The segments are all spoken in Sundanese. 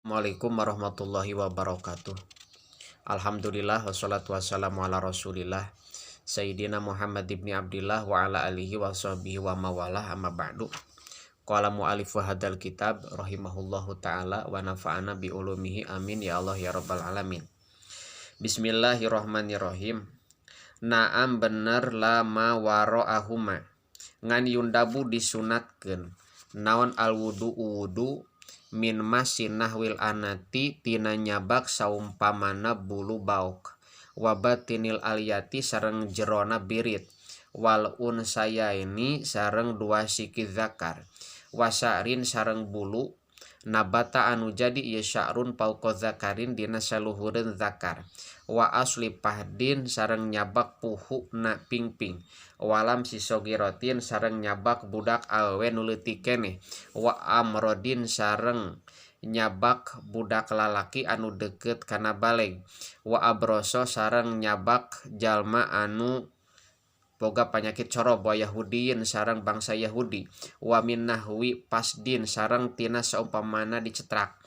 Assalamualaikum warahmatullahi wabarakatuh. Alhamdulillah wassalatu wassalamu ala Rasulillah Sayyidina Muhammad ibni Abdillah wa ala alihi wa sahbihi wa mawalah, amma ba'du. Qala mu'alif hadal kitab rahimahullahu ta'ala wa nafa'ana bi ulumihi, amin ya Allah ya rabbal alamin. Bismillahirrahmanirrahim. Naam, bener, la ma waro'ahuma, ngan yundabu disunatkeun naon al wudu wudu min massi nahwil anati tina nyabak saumpamana bulu baok, wa batinil aliyati sareng jerona birit, wal unsayaini sareng dua siki zakar, wasarin sareng bulu nabata anu jadi ieu sya'run fauqa zakarin dina saluhureun zakar, wa asli fahdin sareng nyabak puhuna pingping, walam si sogirotin sareng nyabak budak awewe nu leutik keneh, wa amrodin sareng nyabak budak lalaki anu deukeut kana baleg, wa abroso sareng nyabak jalma anu boga panyakit corob, wa yahudiyin sareng bangsa Yahudi, wa min nahwi fasdin sareng tina saumpamana dicetrak,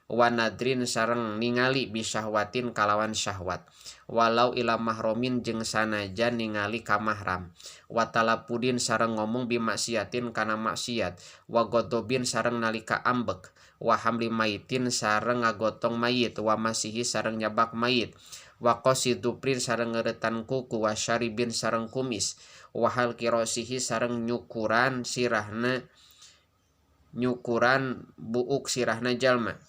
wa nadrin sareng ningali, bisyahwatin kalawan syahwat, walau ila mahromin jeung sanajan ningali ka mahram, wa talafudin sareng ngomong, bimaksiatin kana maksiat, wa ghadobin sareng nalika ambek, wa hamli maitin sareng ngagotong mayit, wa masihi sareng nyabak mayit, wa qassi dzufrin sareng ngeuretan kuku, wa syaribin sareng kumis, wa halqi ra'sihi sareng nyukuran sirahna, nyukuran buuk sirahna jalma.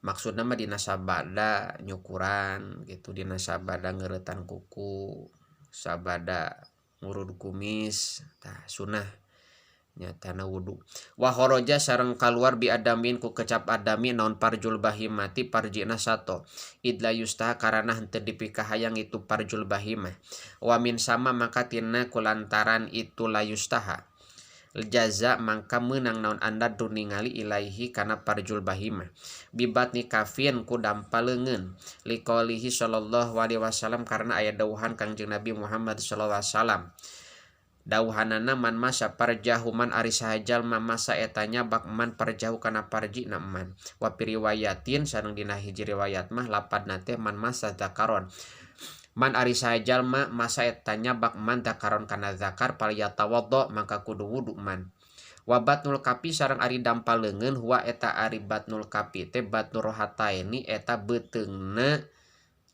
Maksudna mah dina sabada nyukuran gitu, dina sabada ngeuretan kuku, sabada ngurud kumis, tah sunah nyatana wudu. Wa kharaja sareng kaluar, bi adamin ku kecap adami naon parjul bahimati parjina sato, idla yustaha karana henteu dipikahayang itu parjul bahimah. Wa min sama maka tina kulantaran itu la yustaha jaza mangka meunang naon anda ningali ilaihi kana parjul bahimah bibatni kafin ku dampal leungeun, liqaulihi sallallahu alaihi wasallam karena aya dawuhan Kangjeng Nabi Muhammad sallallahu alaihi wasallam. Dawuhanana, man masa parjahu, man ari saha jalma, masa eta nyabak man parjahu kana parjina man. Wa fi riwayatin sareng dina hiji riwayat mah lapadna teh man masa zakaron, man ari saha jalma masa eta nyabak man zakaron kana zakar, falyatawaddo maka kudu wudu man. Wa batnul kafi sareng ari dampal leungeun, huwa eta ari batnul kafi teh batnur rohataini eta beuteungna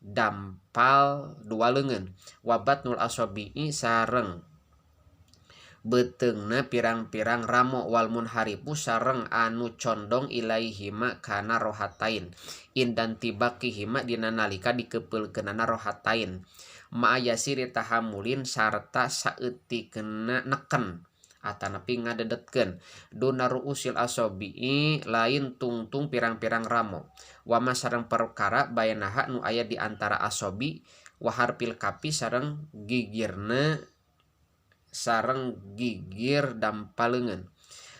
dampal dua leungeun, wa batnul asabi'i sareng beuteungna pirang-pirang ramo, wal munharifu sareng anu condong, ilaihima kana rohatain, indan tibaqihima dina nalika dikepeulkeunana rohatain, ma'a yasiri tahamulin sarta saeutikna neken atanapi ngadedetkeun, duna ruusil asabi'i lain tungtung pirang-pirang ramo, wa ma sareng perkara bainaha nu aya di antara asabi, wa harfil kafi sareng gigirna, sareng gigir dampal leungeun.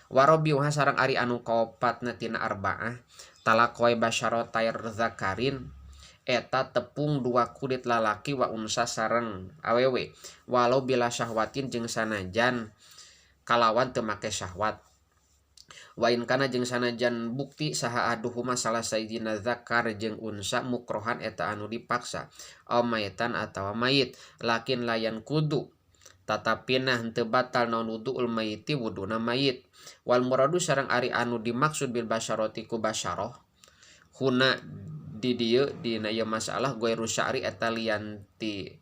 Warobiuha sareng ari anu kaopatna tina arbaah talaqoi basyarotay zakarin eta tepung dua kulit lalaki, wa unsa sareng awewe, walau bila syahwatin jeung sanajan kalawan teu make syahwat, wa in kana jeung sanajan bukti saha ahaduhuma salah sahijina zakar jeung unsa mukrohan eta anu dipaksa, au maitan atawa mayit, lakin la yanqudu tatapina henteu batal naon wuduul mayiti wuduna mayit. Wal muradu sareng ari anu dimaksud bil basyarati ku basyarah huna di dieu dina ieu masalah ghairu sya'ri eta lian ti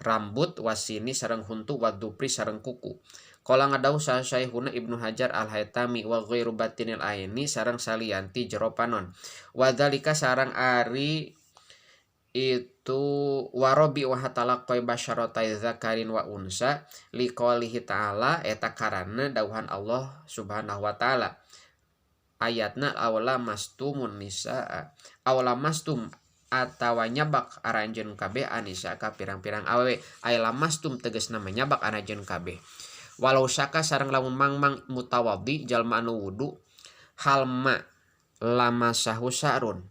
rambut, wasini sareng huntu, wadzufri sareng kuku. Qala ngadawuh saha Syekhuna Ibnu Hajar Al-Haitami, wa ghairu batinil aini sareng salianti jero panon, wa dzalika sareng ari itu warobi wa talaqoi basyaratai zakarin wa unsa liqaulihi ta'ala eta karana dawuhan Allah Subhanahu wa taala, ayatna aw lamastumun nisaa, aw lamastum atawa nyabak aranjeun kabeh, anisa ka pirang-pirang awewe, ay lamastum tegasna nyabak aranjeun kabeh. Walau syaka sareng lamun mangmang mutawaddi jalma anu wudu, hal ma lamasahu sya'run,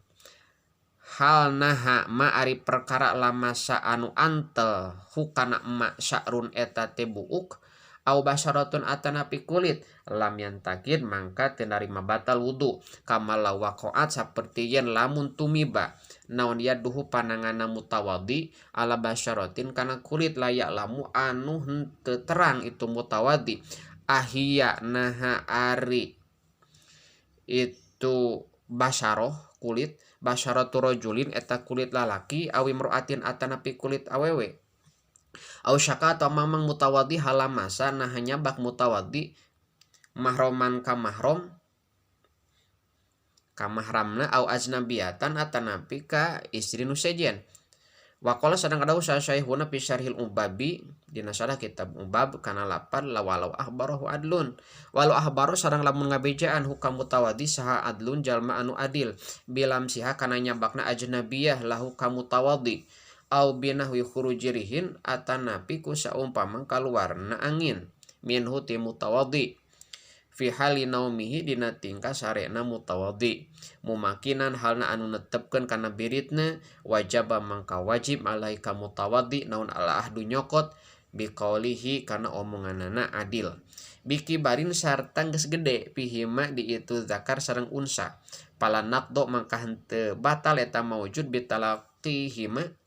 hal naha ma ari perkara lamasa anu antel hukana ma sya'run eta teh buuk. Au basyaratun atanapi kulit lam yantakid mangka teu narima batal wudu kama law waqa'at saperti yen lamun tumiba naon yaduhu pananganna mutawaddi ala basyaratin kana kulit layak lamu anu henteu terang itu mutawaddi ahiya naha ari itu basyaroh kulit basyaratu rajulin eta kulit lalaki awi imro'atin atanapi kulit awewe au syaka atau mamang mutawaddi halamasa nah nyabak mutawaddi mahroman ka mahrom ka mahramna au ajnabiyatan atanapi ka istri nu sejen. Waqala sadang ada usaha syaihuna fi syarhil ubabi dina syarah kitab ubab kana lapar lawalau akhbarahu adlun walau akhbaru sareng lamun ngabejaan hukam mutawaddi saha adlun jalma anu adil bilam siha kana nyabakna ajnabiyah lahu ka mutawaddi au binahwi khurujirihin atanapi ku saumpama kaluarna angin minhu ti mutawaddi fi hali naumihi dina tingkah sarena mutawaddi mumakinan halna anu netepkeun kana biritna wajaba mangka wajib alai ka mutawaddi naon ala ahdu nyokot biqaulihi kana omonganana adil bikibarin sarta geus gede pihima di itu zakar sareng unsa pala naqdo mangka henteu batal eta maujud bitalaqihima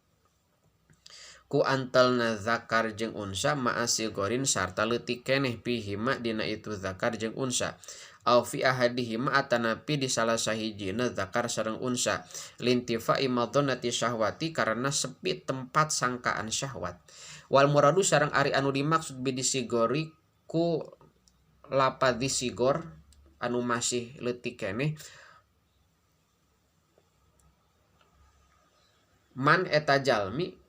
ku antelna zakar jeung unsa ma'asigorin sarta leutik keneh pihima dina itu zakar jeung unsa au fi ahadihima atanapi di salah sahijina zakar sareng unsa lintifa'i madhonnati syahwati karena sepi tempat sangkaan syahwat wal muradu sareng ari anu dimaksud bidisigori ku lapad sigor anu masih leutik keneh man eta jalmi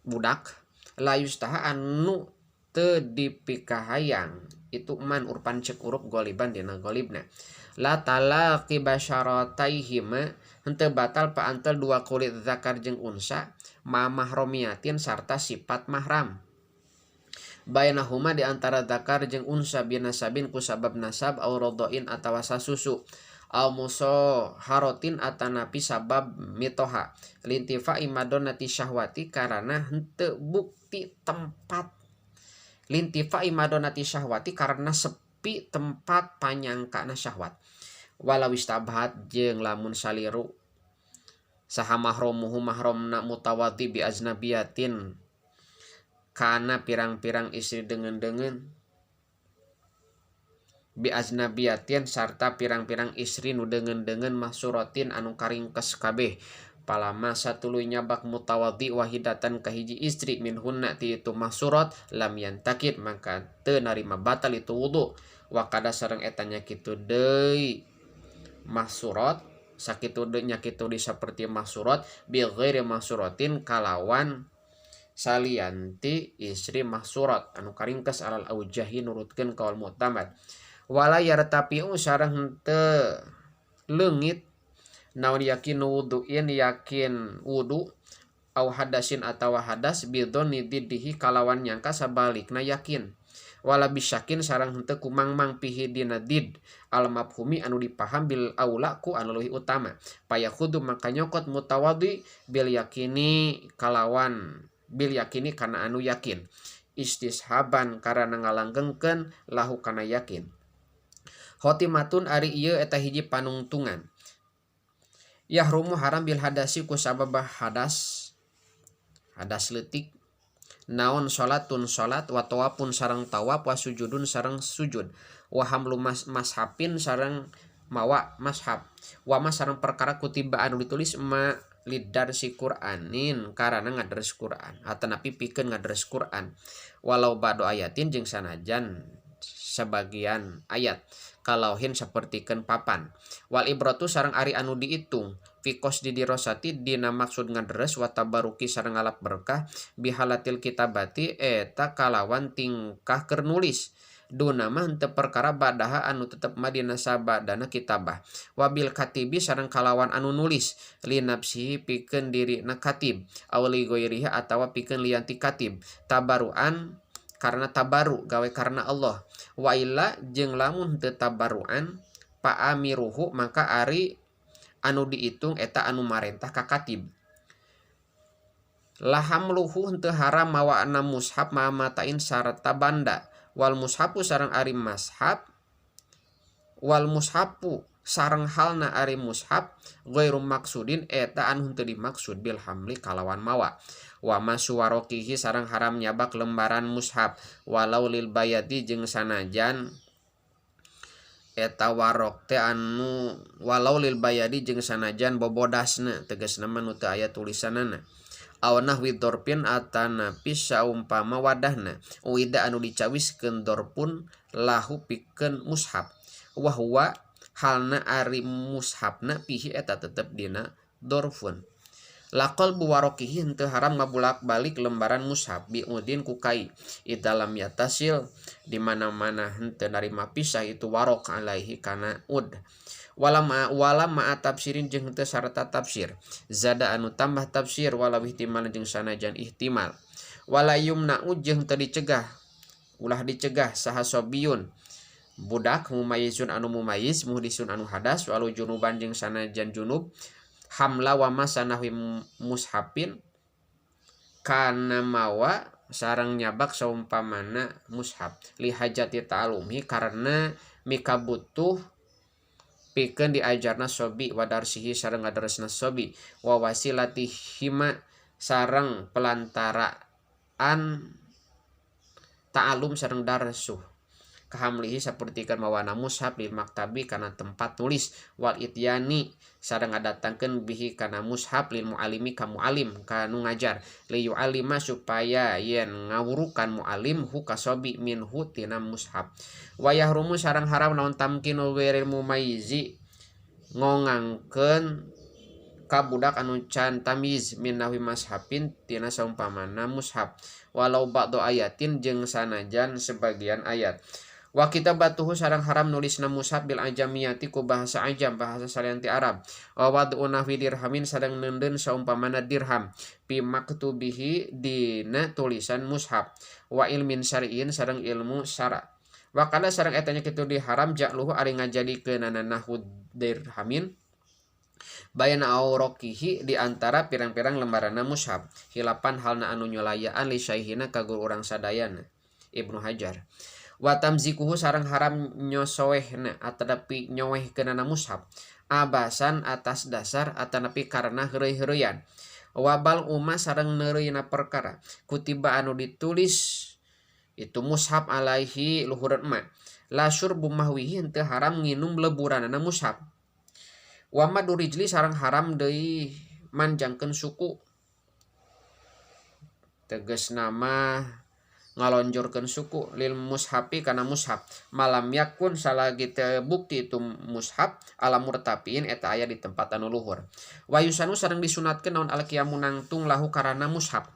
budak la yustaha anu teu dipikahayang itu man urpan cek urup goliban dina golibna la talaqi basyarataihima henteu batal paantel dua kulit zakar jeung unsa ma mahromiyatin sarta sifat mahram bainahuma di antara zakar jeung unsa binasabin ku sabab nasab au radhain atawa sasusu au musoharotin atanapi sabab mitoha lintifa'i madonati syahwati karena henteu bukti tempat lintifa'i madonati syahwati karena sepi tempat panyangkana syahwat walau istabhat jeung lamun saliru saha mahromuhu mahromna mutawaddi bi ajnabiyatin kana pirang-pirang istri deungeun-deungeun bi ajnabiyatin sarta pirang-pirang istri nu deungeun-deungeun mahsuratin anu karingkes kabeh palama satuluy nyabak mutawaddi wahidatan ka hiji istri minhunna ti itu mahsurat lam yantakid maka teu narima batal itu wudu wa kada sareng eta nya kitu deui mahsurat sakitu deui nya kitu di saperti mahsurat bi ghairi mahsuratin kalawan salianti istri mahsurat anu karingkes alal aujahi nurutkeun kaul mu'tamad wala yartafi'u sareng henteu leungit naon yakin wuduin yakin wudu au hadasin atawa hadas bidhonni diddihi kalawan nyangka sabalikna yakin wala bisyakin sareng henteu kumangmang pihi dina did al mafhumi anu dipaham bil aula ku anu leuwih utama payakhudhu maka nyokot mutawaddi bil yakini kalawan bil yakini kana anu yakin istishaban karana ngalanggengkeun lahu kana yakin khotimatun ari ieu eta hiji panungtungan yahrumu haram bil hadasi ku sabab hadas hadas leutik naon salatun salat wa tawafun sareng tawaf wa sujudun sareng sujud wa hamlu mashafin sareng mawa mashaf wa ma sareng perkara kutiba anu ditulis ma lidarsi Qur'anin karana ngadares Qur'an atanapi pikeun ngadares Qur'an walau ba'du ayatin jeung sanajan sebagian ayat kalauhin sapertikeun papan wal ibratu sareng ari anu diitung fi qasdi dirosati dina maksud ngadares wa tabaruki sareng ngalap berkah bihalatil kitabati eta kalawan tingkah keur nulis duna mah henteu perkara badaha anu tetep mah dina sabadana kitabah wabil katibi sareng kalawan anu nulis li nafsihi pikeun dirina katib aw li ghairihi atawa pikeun lian ti katib tabaruan karena tabaru gawe karena Allah wa illa jeung lamun teu tabaruan pa amiruhu maka ari anu diitung eta anu marentah ka katib lahamluhu henteu haram mawana mushaf ma matain sarta banda Wal mushafu sareng ari mashab, wal mushafu sareng halna ari mushaf ghairu maksudin eta anu henteu dimaksud bil hamli kalawan mawa. Wa masu waroqihi sareng haram nyabak lembaran mushaf walau lil bayadi jeung sanajan eta warok teh anu walau lil bayadi jeung sanajan bobodasna, tegasna mah nu teu aya tulisanana. Aw nahwi dorpin atanapi saumpama wadahna uida anu dicawiskeun dorpun lahu pikeun mushaf wa huwa halna ari mushafna fihi eta tetep dina dorfun. Laqal buwarokihi henteu haram ngabulak-balik lembaran mushaf biudin ku kai idalam yatasil di mana-mana henteu narima pisah itu warok alaihi kana ud. Wala wala ma'a tafsirin jeung henteu sarta tafsir zada anu tambah tafsir walau ihtimal jeung sanajan ihtimal. Wala yumna'u jeung teu dicegah, ulah dicegah saha sobiyun budak mumayizun anu mumayiz muhdisun anu hadas walau junuban jeung sanajan junub hamla wa masanahwi mushafin kana mawa sareng nyabak saumpamana mushaf li hajati ta'alumi karena mikabutuh pikeun diajarna sobi wadarsihi sareng ngadaresna sobi wa wasilatihima sareng pelantaraan ta'alum sareng darsuh kahamlihi sapertikeun mawana mushaf di maktabi kana tempat nulis wal ityani sareng ngadatangkeun bihi kana mushaf lil muallimi ka muallim ka nu ngajar li yu'allima supaya yen ngawurukan muallim hu ka sobi minhu tina mushaf. Wa yahrumu sareng haram naon tamkinu ghairil mumayyizi ngongangkeun ka budak anu can tamyiz min nahwi mashafin tina saumpamana mushaf walau ba'du ayatin jeung sanajan sebagian ayat. Wa kitabatuhu sareng haram nulisna mushaf bil ajamiyati ku bahasa ajam, bahasa salian ti Arab. Wa wad'u nahwi dirhamin sareng neundeun saumpamana dirham fi maktubihi dina tulisan mushaf. Wa ilmin syar'iyyin sareng ilmu syara. Wa kana sareng eta nya kitu diharam ja'luhu ari ngajadikeunana nahwu dirhamin bayana auraqihi di antara pirang-pirang lembaranna mushaf hilapan halna anu nyulayaan li syaihina ka guru urang sadayana. Ibnu Hajar. Wa tamzikuhu sareng haram nyosoehna atanapi nyoehkeunana mushaf abasan atas dasar atanapi karena heureuy-heureuyan. Wabal uma sareng neureuyna perkara kutiba anu ditulis itu mushaf alaihi luhureun ma la syurbu mahwihi henteu haram nginum leburanana mushaf. Wa madurijli sareng haram deui manjangkeun suku, tegasna mah ngalonjorkeun suku lil mushafi kana mushaf malam yakun salagi teu bukti itu mushaf ala murtafiin eta aya di tempat anu luhur. Wa yusanu sareng disunatkeun naon alqiyamu nangtung lahu karana mushaf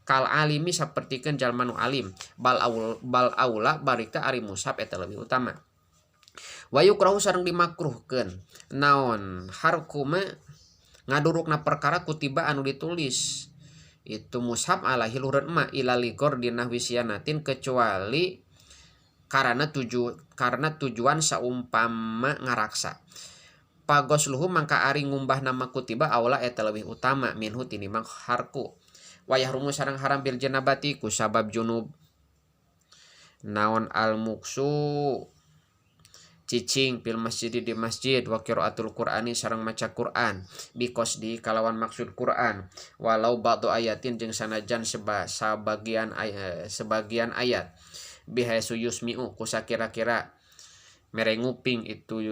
kal alimi sapertikeun jalma nu alim bal aul bal aula barikta ari mushaf eta leuwih utama. Wa yukrahu sareng dimakruhkeun naon harkuma ngadurukna perkara kutiba anu ditulis itu mushaf alaihi luhureun ma ila ligor dina wisianatin kecuali karena tujuan saumpama ngaraksa. Pagosluhu mangka ari ngumbah nama kutiba aula eta leuwih utama minhu tinimbang harku. Wayah rumu sareng haram bil janabati ku sabab junub. Naon al muksu cicing fil masjid di masjid wa qiraatul qur'ani sareng maca Qur'an biqasdi kalawan maksud Qur'an walau ba'du ayatin jeung sanajan sebagian sebagian ayat bihaisu yusmi'u kusakira-kira mere nguping itu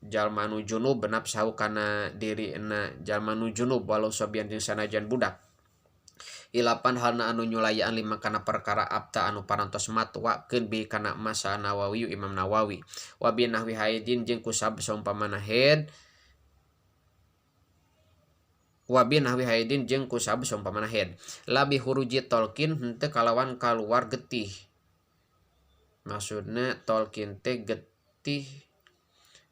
jalma nu junub nafsahu kana dirina jalma nu junub walau sabian jeung sanajan budak. Ilapan halna anu nyulayaan lima kana perkara abta anu parantos matwakeun bi kana masa Nawawi Imam Nawawi wa bi nahwi haidin jeung kusab saumpamana haid wa bi nahwi haidin jeung kusab saumpamana haid la bi huruji tolkin henteu kalawan kaluar getih. Maksudna tolkin teh getih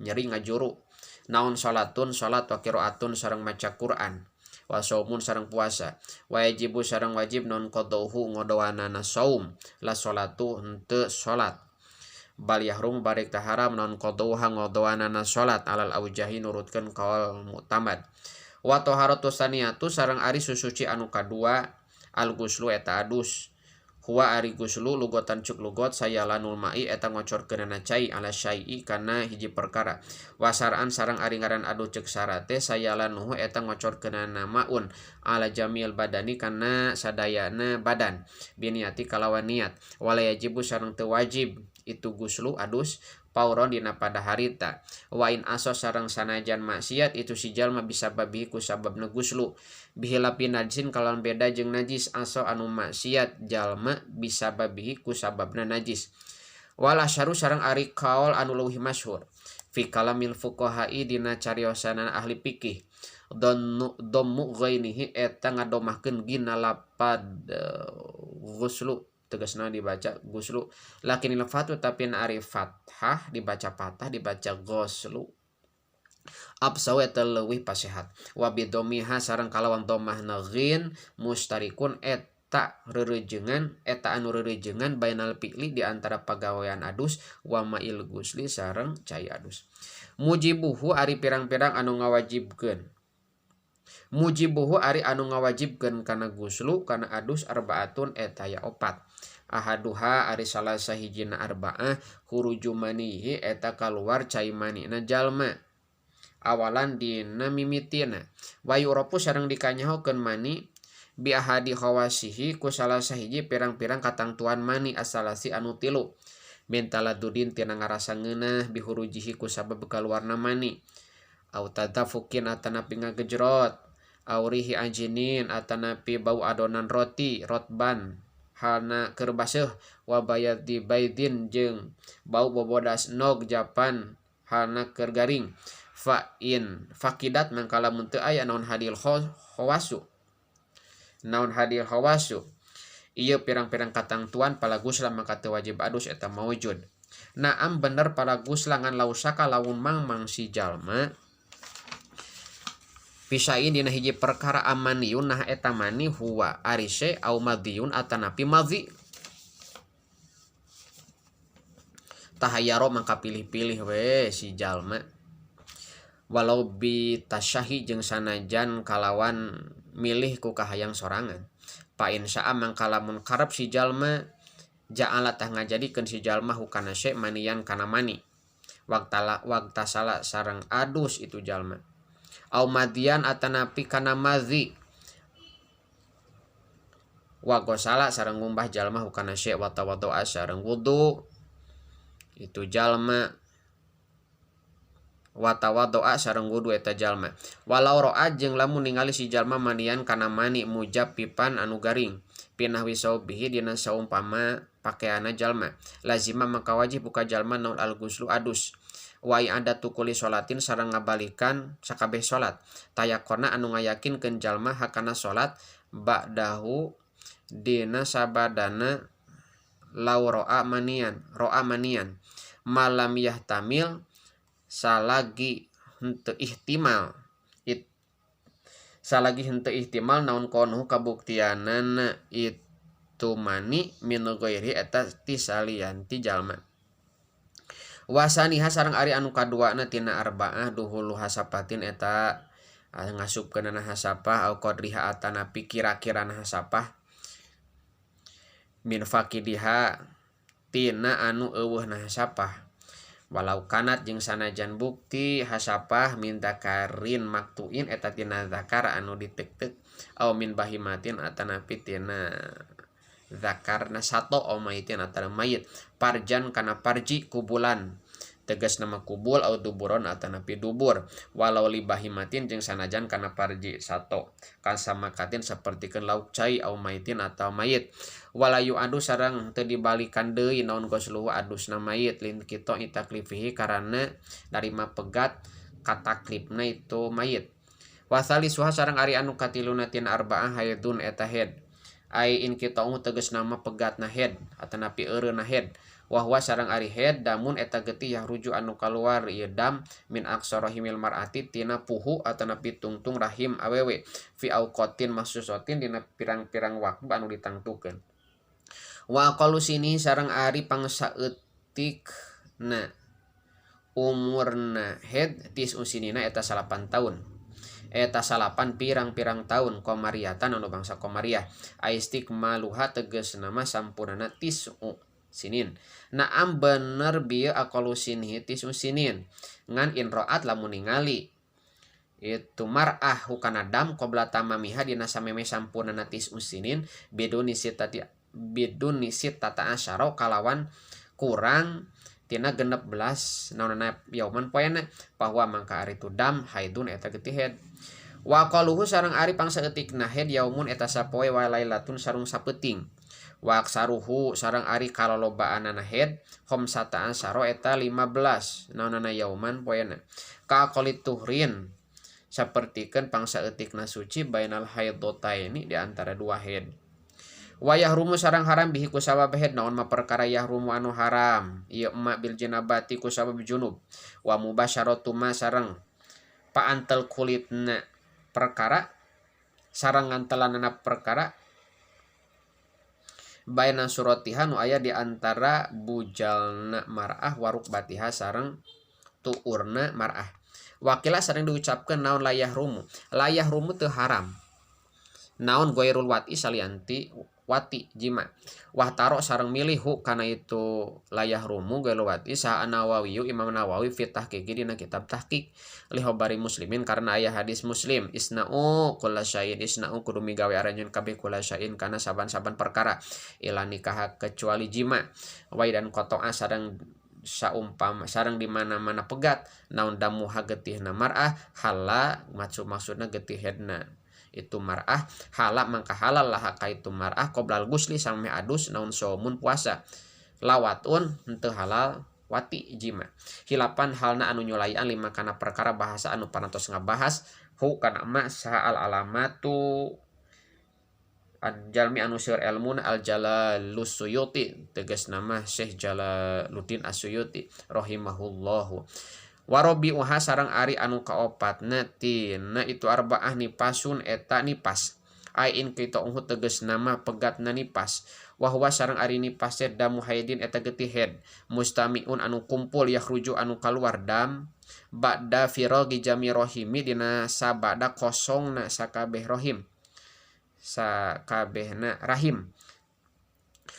nyeri ngajuru. Naon salatun salat wa qiraatun sareng maca Quran wa saumun sareng puasa wajibu sareng wajib non qadauhu ngodoanana saum la salatu henteu salat bal yahrum barik taharam non qadauha ngodoanana salat alal aujahi nurutkeun kaul mu'tamad. Wa taharatu saniyatu sareng ari susuci anu kadua al guslu eta adus Huwa ari guslu lugotan cuk lugot sayalanul ma'i eta ngocorkeunana cai ala syai'i kana hiji perkara. Wa syar'an sareng ari ngaran adus ceuk syara teh sayalanuhu eta ngocorkeunana maun ala jami'il badani kana sadayana badan biniyati kalawan niat. Wala yajibu sareng teu wajib itu guslu adus pauron dina pada harita. Wa in aso sareng sanajan maksiat itu si jalma bisa babihi ku sababna guslu bihilapi najsin kalawan beda jeung najis aso anu maksiat jalma bisa babihi ku sababna najis. Wal asyaru sareng ari kaol anu leuwih masyhur fi kalamil fuqaha'i dina cariosanana ahli fikih dhammu ghainihi eta ngadomahkeun gina lapad ghuslu tegasna dibaca guslu lakinil fatu tapi na ari fathah dibaca patah dibaca ghuslu absaw eta leuwih pasehat wa bidomiha sareng kalawan dhammahna ghin mustarikun eta reurejengan eta anu reurejengan bainal fi'li di antara pagawean adus wa ma'il gusli sareng cai adus. Mujibuhu ari pirang-pirang anu ngawajibkeun mujibuhu ari anu ngawajibkeun kana guslu kana adus arbaatun eta ya opat. Ahaduha ari salah sahijina arbaah khuruju manihi eta kaluar cai manina jalma awalan dina mimitina wa yurafu sareng dikanyahokeun mani bi ahadi khawasihi ku salah sahiji pirang-pirang katangtuan mani asalasi anu tilu min taladudin tina ngarasa ngeunah bihurujihi ku sabab kaluarna mani au tadafukin atanapi ngagejrot aurihi ajinin atanapi bau adonan roti rotban halna keur baseuh wa bayadi baidin jeung bau bobodas nog japan halna keur garing fa in fakidat mangka lamun teu aya naon hadil khawasu naon hadil khawasu ieu pirang-pirang katangtuan pala gusla maka teu wajib adus eta maujud. Naam bener pala gusla ngan lausaka lamun mangmang si jalma pisain dina hiji perkara amaniyun nah eta mani huwa arise au madiyun atanapi madhi tahayaro maka pilih-pilih we si jalma walau bi tasyahi jeung sanajan kalawan milih ku kahayang sorangan pa in syaa mangka lamun karep si jalma ja'ala tah ngajadikeun si jalma hukana syai manian kana mani waqtala waqtasala sareng adus itu jalma au madian atanapi kana madhi wa gosala sareng ngumbah jalma hukana syai wa tawaddu'a sareng wudu itu jalma wa tawaddu'a sareng wudu eta jalma walau ro'a jeung lamun ningali si jalma manian kana mani mujab pipan anu garing pinahwi saubihi dina saumpama pakeana jalma lazima maka wajib buka jalma naun al guslu adus wa ada tukuli sholatin sareng ngabalikan sakabeh salat tayakona anu ngayakinkeun jalma hakana salat ba'dahu dina sabadana law ro'a manian malam yahtamil salagi henteu ihtimal salagi henteu ihtimal naon konuh kabuktianana itu mani min ghairi eta ti salian ti jalma. Wasaniha sareng ari anu kaduana tina arbaah duhulu hasapatin eta ngasupkeunana hasapah au qadriha atanapi kira-kirana hasapah min faqidiha tina anu eueuhna hasapah walau kanat jeung sanajan bukti hasapah min dakarin maktuin eta tina zakar anu ditek-tek au min bahimatin atanapi tina zakarna sato au maitin atana mayit parjan kana parji kubulan tegas nama kubul au duburon atanapi dubur walau li bahimatin jeung sanajan kana parji sato kasamakatin sapertikeun lauk cai au maitin atau mayit walayu adu sareng teu dibalikan deui naon gosluhu adusna mayit lin kita itaklifihi karana narima pegat kataklifna itu mayit wasalisuha sareng ari anu katiluna tina arbaah haidun eta head ai in kita tegas nama pegatna head atanapi eureunna head wahwa sareng ari head damun eta getih yahruju anu kaluar ieu dam min aqsa rahimil mar'ati tina puhu atanapi tungtung rahim awewe fi auqatin mahsusatin dina pirang-pirang waktu anu ditangtukeun wa aqallu sini sareng ari pangsaeutikna umurna head tis usinina eta 8 tahun. Eta salapan pirang-pirang taun qamariyatan anu bangsa qamariyah aistikmaluha tegasna mah sampurnana tis'u sinin. Naam bener bieu aqallu sinhi tis'u sinin ngan in ra'at lamun ningali itu mar'ah hukana dam qabla tamamiha dina sameme sampurnana tis'u sinin biduni sitati biduni sittata asyara kalawan kurang tina 16 naonana yauman poena bahwa mangka ari tu dam haidun eta getih haid. Wa aqalluhu sareng ari pangsaeutikna haid yaumun eta sapoe wa lailatun sareng sapeuting. Wa aksaruhu sareng ari kalolobaanana haid khamsata asyara eta 15 naonana yauman poena. Ka aqalli tuhrin sapertikeun pangsaeutikna suci bainal haidataini di antara dua haid. Wa yahrumu sareng haram bihi ku sabab haid naon ma perkara yahrumu anu haram ieu ma bil janabati ku sabab junub. Wa mubasyaratu ma sareng paantel kulitna perkara sareng ngantelanana perkara baina suratiha nu aya di antara bujalna mar'ah wa rukbatiha sareng tuurna mar'ah. Wakila sareng diucapkeun naon layah rumu teu haram naon ghairul wati salianti wati jima. Wahtaro sareng milih hu kana itu layah rumu ghairul wati saha Nawawi Imam Nawawi fi tahqiqi dina kitab tahqiq li khabari muslimin karena aya hadis Muslim isna'u kulla syai'in isna'u kudu migawe aranjeun kabeh kulla syai'in kana saban-saban perkara ila nikah kecuali jima. Wa dan qata'a sareng saumpama sareng di mana-mana pegat naon damuha getihna mar'ah hala maksudna getih hedna itu mar'ah hala mangka halal lah ka itu mar'ah qoblal gusli sampe adus naon somun puasa lawatun henteu halal wati jima. Hilapan halna anu nyulayan lima kana perkara bahasa anu parantos ngabahas hu kana ma saha al alamatu jalmi anu seueur elmuna al Jalalus Suyuti tegas nama Syekh Jalaluddin As-Suyuti rahimahullahu. Warobi'uha sareng ari anu kaopatna tina itu arbaah nipasun eta nipas ain kita unhu tegas nama pegatna nipas wa huwa sareng ari nipas teh damu haidin eta getih haid mustamiun anu kumpul yakhruju anu kaluar dam ba'da firagi jami rohimi dina sabada kosongna sakabeh rohim sakabehna rahim.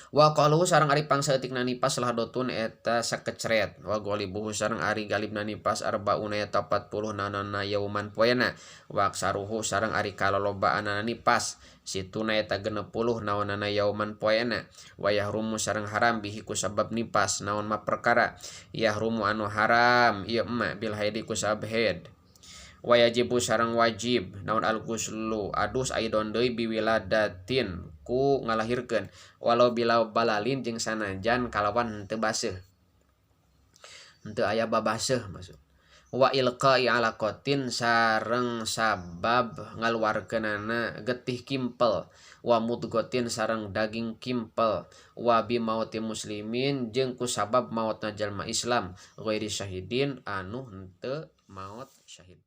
Wa qalu sareng ari pangsaeutikna nipas lahdotun eta sakecret wa ghalibuhu sareng ari galibna nipas arbauna eta 40 nanana yauman poena wa aksaruhu sareng ari kalolobaanana nipas situna eta 60 naonana yauman poena wa yahrumu sareng haram bihi ku sabab nipas naon ma perkara yahrumu anu haram ieu ma bil haidi ku sabab haid. Wa yajibu sareng wajib naon al ghuslu adus aidon deui biwiladatin ku ngalahirkeun walau bila balalin jeung sanajan kalawan henteu baseuh henteu aya babaseuh maksud. Wa ilqai alaqatin sareng sabab ngaluarkeunana getih kimpel wa mudghatin sareng daging kimpel wa bi mauti muslimin jeung ku sabab maotna jalma Islam ghairi syahidin anu henteu maot syahid.